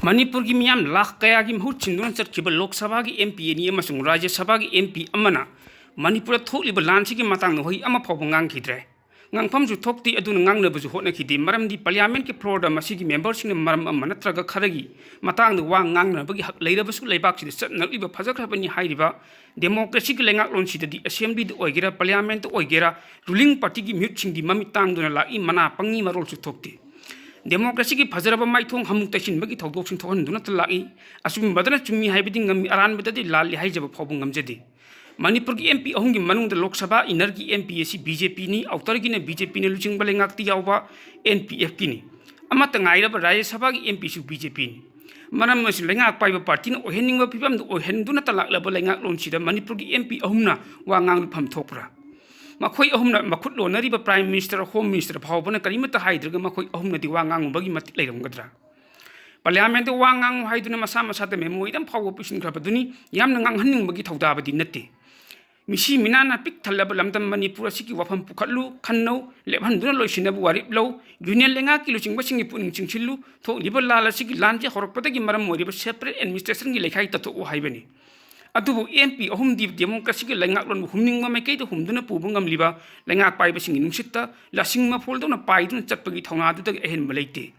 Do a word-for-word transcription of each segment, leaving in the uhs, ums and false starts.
ꯃꯅꯤꯄꯨꯔꯒꯤ ꯃꯤꯌꯥꯝ ꯂꯥꯈ ꯀꯌꯥꯒꯤ ꯃꯍꯨꯠ ꯁꯤꯟꯗꯨꯅ ꯆꯠꯈꯤꯕ ꯂꯣꯛ ꯁꯚꯥꯒꯤ ꯑꯦꯝ ꯄꯤ ꯑꯅꯤ ꯑꯃꯁꯨꯡ ꯔꯥꯖ꯭ꯌ ꯁꯚꯥꯒꯤ ꯑꯦꯝ ꯄꯤ ꯑꯃꯅ ꯃꯅꯤꯄꯨꯔꯗ ꯊꯣꯛꯂꯤꯕ ꯂꯥꯟꯁꯤꯒꯤ ꯃꯇꯥꯡꯗ ꯋꯥꯍꯩ ꯑꯃ ꯐꯥꯎꯕ ꯉꯥꯡꯈꯤꯗ꯭ꯔꯦ꯫ ꯉꯥꯡꯐꯝꯁꯨ ꯊꯣꯛꯇꯦ, ꯑꯗꯨꯅ ꯉꯥꯡꯅꯕꯁꯨ ꯍꯣꯠꯅꯈꯤꯗꯦ꯫ ꯃꯔꯝꯗꯤ ꯄꯥꯔꯂꯤꯌꯥꯃꯦꯟꯠꯀꯤ ꯐ꯭ꯂꯣꯔꯗ ꯃꯁꯤꯒꯤ ꯃꯦꯝꯕꯔꯁꯤꯡꯅ ꯃꯔꯝ ꯑꯃ ꯅꯠꯇ꯭ꯔꯒ ꯈꯔꯒꯤ ꯃꯇꯥꯡꯗ ꯋꯥ ꯉꯥꯡꯅꯕꯒꯤ ꯍꯛ ꯂꯩꯔꯕꯁꯨ, ꯂꯩꯕꯥꯛꯁꯤꯗ ꯆꯠꯅꯔꯛꯂꯤꯕ ꯐꯖꯈ꯭ꯔꯕꯅꯤ ꯍꯥꯏꯔꯤꯕ ꯗꯦꯃꯣꯀ꯭ꯔꯦꯁꯤꯒꯤ ꯂꯩꯉꯥꯛꯂꯣꯟꯁꯤꯗꯗꯤ ꯑꯦꯁꯦꯝꯕ꯭ꯂꯤꯗ ꯑꯣꯏꯒꯦꯔꯥ, ꯄꯥꯔꯂꯤꯌꯥꯃꯦꯟꯠꯇ ꯑꯣꯏꯒꯦꯔꯥ, ꯔꯨꯂꯤꯡ ꯄꯥꯔꯇꯤꯒꯤ ꯃꯤꯍꯨꯠꯁꯤꯡꯗꯤ ꯃꯃꯤꯠ ꯇꯥꯡꯗꯨꯅ ꯂꯥꯛꯏ, ꯃꯅꯥ ꯄꯪꯉꯤ, ꯃꯔꯣꯜꯁꯨ ꯊꯣꯛꯇꯦ꯫ ꯗꯦꯃꯣꯀ꯭ꯔꯦꯁꯤꯒꯤ ꯐꯖꯔꯕ ꯃꯥꯏꯊꯣꯡ ꯍꯥꯃꯨ ꯇꯩꯁꯤꯟꯕꯒꯤ ꯊꯧꯗꯣꯛꯁꯤꯡ ꯊꯣꯛꯍꯟꯗꯨꯅꯇ ꯂꯥꯛꯏ꯫ ꯑꯆꯨꯝꯕꯗꯅ ꯆꯨꯝꯃꯤ ꯍꯥꯏꯕꯗꯤ ꯉꯝꯃꯤ, ꯑꯔꯥꯟꯕꯗꯗꯤ ꯂꯥꯜꯂꯤ ꯍꯥꯏꯖꯕ ꯐꯥꯎꯕ ꯉꯝꯖꯗꯦ꯫ ꯃꯅꯤꯄꯨꯔꯒꯤ ꯑꯦꯝ ꯄꯤ ꯑꯍꯨꯝꯒꯤ ꯃꯅꯨꯡꯗ ꯂꯣꯛ ꯁꯚꯥ ꯏꯟꯅꯔꯒꯤ ꯑꯦꯝ ꯄꯤ ꯑꯁꯤ ꯕꯤ ꯖꯦ ꯄꯤꯅꯤ, ꯑꯥꯎꯇꯔꯒꯤꯅ ꯕꯤ ꯖꯦ ꯄꯤꯅ ꯂꯨꯆꯤꯡꯕ ꯂꯩꯉꯥꯛꯇ ꯌꯥꯎꯕ ꯑꯦꯟ ꯄꯤ ꯑꯦꯐꯀꯤꯅꯤ꯫ ꯑꯃꯠꯇ ꯉꯥꯏꯔꯕ ꯔꯥꯖ꯭ꯌ ꯁꯚꯥꯒꯤ ꯑꯦꯝ ꯄꯤꯁꯨ ꯕꯤ ꯖꯦ ꯄꯤꯅꯤ꯫ ꯃꯔꯝ ꯑꯁꯤꯅ ꯂꯩꯉꯥꯛ ꯄꯥꯏꯕ ꯄꯥꯔꯇꯤꯅ ꯑꯣꯏꯍꯟꯅꯤꯡꯕ ꯐꯤꯕꯝꯗ ꯑꯣꯏꯍꯟꯗꯨꯅꯇ ꯂꯥꯛꯂꯕ ꯂꯩꯉꯥꯛꯂꯣꯟꯁꯤꯗ ꯃꯅꯤꯄꯨꯔꯒꯤ ꯑꯦꯝ ꯄꯤ ꯑꯍꯨꯝꯅ ꯋꯥ ꯉꯥꯡꯂꯨꯐꯝ ꯊꯣꯛꯄ꯭ꯔꯥ? ꯃꯈꯣꯏ ꯑꯍꯨꯝꯅ ꯃꯈꯨꯠ ꯂꯣꯟꯅꯔꯤꯕ ꯄ꯭ꯔꯥꯏꯝ ꯃꯤꯅꯤꯁꯇꯔ, ꯍꯣꯝ ꯃꯤꯅꯤꯁꯇꯔ ꯐꯥꯎꯕꯅ ꯀꯔꯤꯃꯠꯇ ꯍꯥꯏꯗ꯭ꯔꯒ ꯃꯈꯣꯏ ꯑꯍꯨꯝꯅꯗꯤ ꯋꯥ ꯉꯥꯡꯂꯨꯕꯒꯤ ꯃꯇꯤꯛ ꯂꯩꯔꯝꯒꯗ꯭ꯔꯥ? ꯄꯥꯔꯂꯤꯌꯥꯃꯦꯟꯠꯇ ꯋꯥ ꯉꯥꯡꯉꯨ ꯍꯥꯏꯗꯨꯅ ꯃꯁꯥ ꯃꯁꯥꯗ ꯃꯦꯃꯣꯔꯦꯟꯗꯝ ꯐꯥꯎꯕ ꯄꯤꯁꯤꯟꯈ꯭ꯔꯕꯗꯨꯅꯤ꯫ ꯌꯥꯝꯅ ꯉꯥꯡꯍꯟꯅꯤꯡꯕꯒꯤ ꯊꯧꯗꯥꯕꯗꯤ ꯅꯠꯇꯦ꯫ ꯃꯤꯁꯤ ꯃꯤꯅꯥꯅ ꯄꯤꯛ ꯊꯜꯂꯕ ꯂꯝꯗꯝ ꯃꯅꯤꯄꯨꯔ ꯑꯁꯤꯒꯤ ꯋꯥꯐꯝ ꯄꯨꯈꯠꯂꯨ, ꯈꯟꯅꯧ, ꯂꯦꯞꯍꯟꯗꯨꯅ ꯂꯣꯏꯁꯤꯟꯅꯕ ꯋꯥꯔꯦꯞ ꯂꯧ, ꯌꯨꯅꯤꯌꯟ ꯂꯩꯉꯥꯛꯀꯤ ꯂꯨꯆꯤꯡꯕꯁꯤꯡꯒꯤ ꯄꯨꯛꯅꯤꯡ ꯆꯤꯡꯁꯤꯜꯂꯨ, ꯊꯣꯛꯂꯤꯕ ꯂꯥꯜ ꯑꯁꯤꯒꯤ ꯂꯥꯟꯁꯦ ꯍꯧꯔꯛꯄꯗꯒꯤ ꯃꯔꯝ ꯑꯣꯏꯔꯤꯕ ꯁꯦꯄꯔꯦꯠ ꯑꯦꯗꯃꯤꯅꯤꯁꯇ꯭ꯔꯦꯁꯟꯒꯤ ꯂꯩꯈꯥꯏ ꯇꯠꯊꯣꯛꯎ ꯍꯥꯏꯕꯅꯤ꯫ ꯑꯗꯨꯕꯨ ꯑꯦꯝ ꯄꯤ ꯑꯍꯨꯝꯗꯤ ꯗꯦꯃꯣꯀ꯭ꯔꯦꯁꯤꯒꯤ ꯂꯩꯉꯥꯛꯂꯣꯟꯕꯨ ꯍꯨꯝꯅꯤꯡꯕ ꯃꯥꯏꯀꯩꯗ ꯍꯨꯝꯗꯨꯅ ꯄꯨꯕ ꯉꯝꯂꯤꯕ ꯂꯩꯉꯥꯛ ꯄꯥꯏꯕꯁꯤꯡꯒꯤ ꯅꯨꯡꯁꯤꯠꯇ ꯂꯁꯤꯡ ꯃꯐꯣꯜꯗꯧꯅ ꯄꯥꯏꯗꯨꯅ ꯆꯠꯄꯒꯤ ꯊꯧꯅꯥꯗꯨꯗꯒꯤ ꯑꯍꯦꯟꯕ ꯂꯩꯇꯦ꯫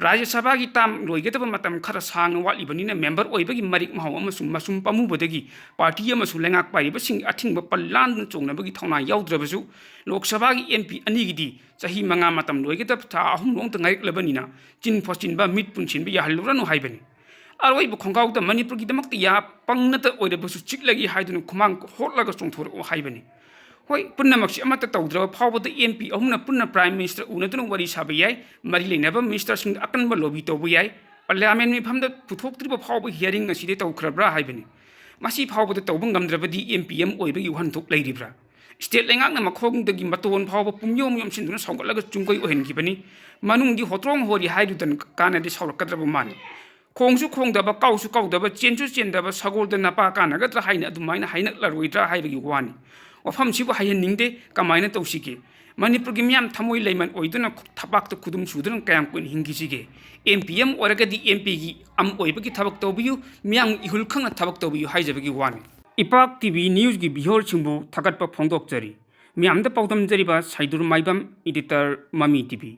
ꯔꯥꯖ꯭ꯌ ꯁꯚꯥꯒꯤ ꯇꯥꯝ ꯂꯣꯏꯒꯗꯕ ꯃꯇꯝ ꯈꯔ ꯁꯥꯡꯅ ꯋꯥꯠꯂꯤꯕꯅꯤꯅ ꯃꯦꯝꯕꯔ ꯑꯣꯏꯕꯒꯤ ꯃꯔꯤꯛ ꯃꯍꯥꯎ ꯑꯃꯁꯨꯡ ꯃꯁꯨꯝ ꯄꯥꯝꯃꯨꯕꯗꯒꯤ ꯄꯥꯔꯇꯤ ꯑꯃꯁꯨꯡ ꯂꯩꯉꯥꯛ ꯄꯥꯏꯔꯤꯕꯁꯤꯡꯒꯤ ꯑꯊꯤꯡꯕ ꯄꯜ ꯂꯥꯟꯗꯨꯅ ꯆꯣꯡꯅꯕꯒꯤ ꯊꯧꯅꯥ ꯌꯥꯎꯗ꯭ꯔꯕꯁꯨ, ꯂꯣꯛ ꯁꯚꯥꯒꯤ ꯑꯦꯝ ꯄꯤ ꯑꯅꯤꯒꯤꯗꯤ ꯆꯍꯤ ꯃꯉꯥ ꯃꯇꯝ ꯂꯣꯏꯒꯗꯕ ꯊꯥ ꯑꯍꯨꯝ ꯂꯣꯝꯇ ꯉꯥꯏꯔꯛꯂꯕꯅꯤꯅ ꯆꯤꯟ ꯐꯣꯠꯆꯤꯟꯕ, ꯃꯤꯠ ꯄꯨꯟꯁꯤꯟꯕ ꯌꯥꯍꯜꯂꯨꯔꯅꯨ ꯍꯥꯏꯕꯅꯤ꯫ ꯑꯔꯣꯏꯕ ꯈꯣꯡꯒꯥꯎꯗ ꯃꯅꯤꯄꯨꯔꯒꯤꯗꯃꯛꯇ ꯌꯥ ꯄꯪꯅꯇ ꯑꯣꯏꯔꯕꯁꯨ ꯆꯤꯛꯂꯒꯦ ꯍꯥꯏꯗꯨꯅ ꯈꯨꯃꯥꯡ ꯍꯣꯠꯂꯒ ꯆꯣꯡꯊꯣꯔꯛꯎ ꯍꯥꯏꯕꯅꯤ꯫ ꯍꯣꯏ, ꯄꯨꯝꯅꯃꯛꯁꯤ ꯑꯃꯠꯇ ꯇꯧꯗ꯭ꯔꯕ ꯐꯥꯎꯕꯗ ꯑꯦꯝ ꯄꯤ ꯑꯍꯨꯝꯅ ꯄꯨꯟꯅ ꯄ꯭ꯔꯥꯏꯝ ꯃꯤꯅꯤꯁꯇꯔ ꯎꯅꯗꯨꯅ ꯋꯥꯔꯤ ꯁꯥꯕ ꯌꯥꯏ, ꯃꯔꯤ ꯂꯩꯅꯕ ꯃꯤꯅꯤꯁꯇꯔꯁꯤꯡꯗ ꯑꯀꯟꯕ ꯂꯣꯕꯤ ꯇꯧꯕ ꯌꯥꯏ, ꯄꯥꯔꯂꯤꯌꯥꯃꯦꯟ ꯃꯤꯐꯝꯗ ꯄꯨꯊꯣꯛꯇ꯭ꯔꯤꯕ ꯐꯥꯎꯕ ꯍꯤꯌꯥꯔꯤꯡ ꯑꯁꯤꯗꯤ ꯇꯧꯈ꯭ꯔꯕ꯭ꯔꯥ ꯍꯥꯏꯕꯅꯤ꯫ ꯃꯁꯤ ꯐꯥꯎꯕꯗ ꯇꯧꯕ ꯉꯝꯗ꯭ꯔꯕꯗꯤ ꯑꯦꯝ ꯄꯤ ꯑꯃ ꯑꯣꯏꯕꯒꯤ ꯋꯥꯍꯟꯊꯣꯛ ꯂꯩꯔꯤꯕ꯭ꯔꯥ? ꯁ꯭ꯇꯦꯠ ꯂꯩꯉꯥꯛꯅ ꯃꯈꯣꯡꯗꯒꯤ ꯃꯇꯣꯟ ꯐꯥꯎꯕ ꯄꯨꯝꯌꯣꯝ ꯌꯣꯝꯁꯤꯟꯗꯨꯅ ꯁꯧꯒꯠꯂꯒ ꯆꯨꯝꯒꯩ ꯑꯣꯏꯍꯟꯈꯤꯕꯅꯤ꯫ ꯃꯅꯨꯡꯗꯤ ꯍꯣꯇ꯭ꯔꯣꯡ ꯍꯣꯔꯤ ꯍꯥꯏꯔꯨꯗꯅ ꯀꯥꯟꯅꯗꯤ ꯁꯥꯎꯔꯛꯀꯗ꯭ꯔꯕ ꯃꯥꯅꯤ꯫ ꯈꯣꯡꯁꯨ ꯈꯣꯡꯗꯕ, ꯀꯥꯎꯁꯨ ꯀꯥꯎꯗꯕ, ꯆꯦꯟꯁꯨ ꯆꯦꯟꯗꯕ ꯁꯒꯣꯜꯗ ꯅꯄꯥ ꯀꯥꯟꯅꯒꯗ꯭ꯔꯥ ꯍꯥꯏꯅ ꯑꯗꯨꯃꯥꯏꯅ ꯍꯥꯏꯅꯛꯂꯔꯣꯏꯗ꯭ꯔꯥ ꯍꯥꯏꯕꯒꯤ ꯋꯥꯅꯤ꯫ ꯋꯥꯐꯝꯁꯤꯕꯨ ꯍꯥꯏꯍꯟꯅꯤꯡꯗꯦ, ꯀꯃꯥꯏꯅ ꯇꯧꯁꯤꯒꯦ? ꯃꯅꯤꯄꯨꯔꯒꯤ ꯃꯤꯌꯥꯝ ꯊꯃꯣꯏ ꯂꯩꯃꯟ ꯑꯣꯏꯗꯨꯅ ꯊꯕꯥꯛꯇ ꯈꯨꯗꯨꯝ ꯁꯨꯗꯨꯅ ꯀꯌꯥꯝ ꯀꯨꯏꯅ ꯍꯤꯡꯈꯤꯁꯤꯒꯦ? ꯑꯦꯝ ꯄꯤ ꯑꯃ ꯑꯣꯏꯔꯒꯗꯤ ꯑꯦꯝ ꯄꯤꯒꯤ ꯑꯃ ꯑꯣꯏꯕꯒꯤ ꯊꯕꯛ ꯇꯧꯕꯤꯌꯨ, ꯃꯤꯌꯥꯝ ꯏꯍꯨꯜ ꯈꯪꯅ ꯊꯕꯛ ꯇꯧꯕꯤꯌꯨ ꯍꯥꯏꯖꯕꯒꯤ ꯋꯥꯅꯤ꯫ ꯏꯄꯥꯛ ꯇꯤ ꯚꯤ ꯅ꯭ꯌꯨꯁꯀꯤ ꯚꯤꯌꯣꯔꯁꯤꯡꯕꯨ ꯊꯥꯒꯠꯄ ꯐꯣꯡꯗꯣꯛꯆꯔꯤ꯫ ꯃꯤꯌꯥꯝꯗ ꯄꯥꯎꯗꯝꯖꯔꯤꯕ ꯁꯥꯏꯗꯨꯔ ꯃꯥꯏꯕꯝ, ꯏꯗꯤꯇꯔ, ꯃꯃꯤ ꯇꯤ ꯚꯤ꯫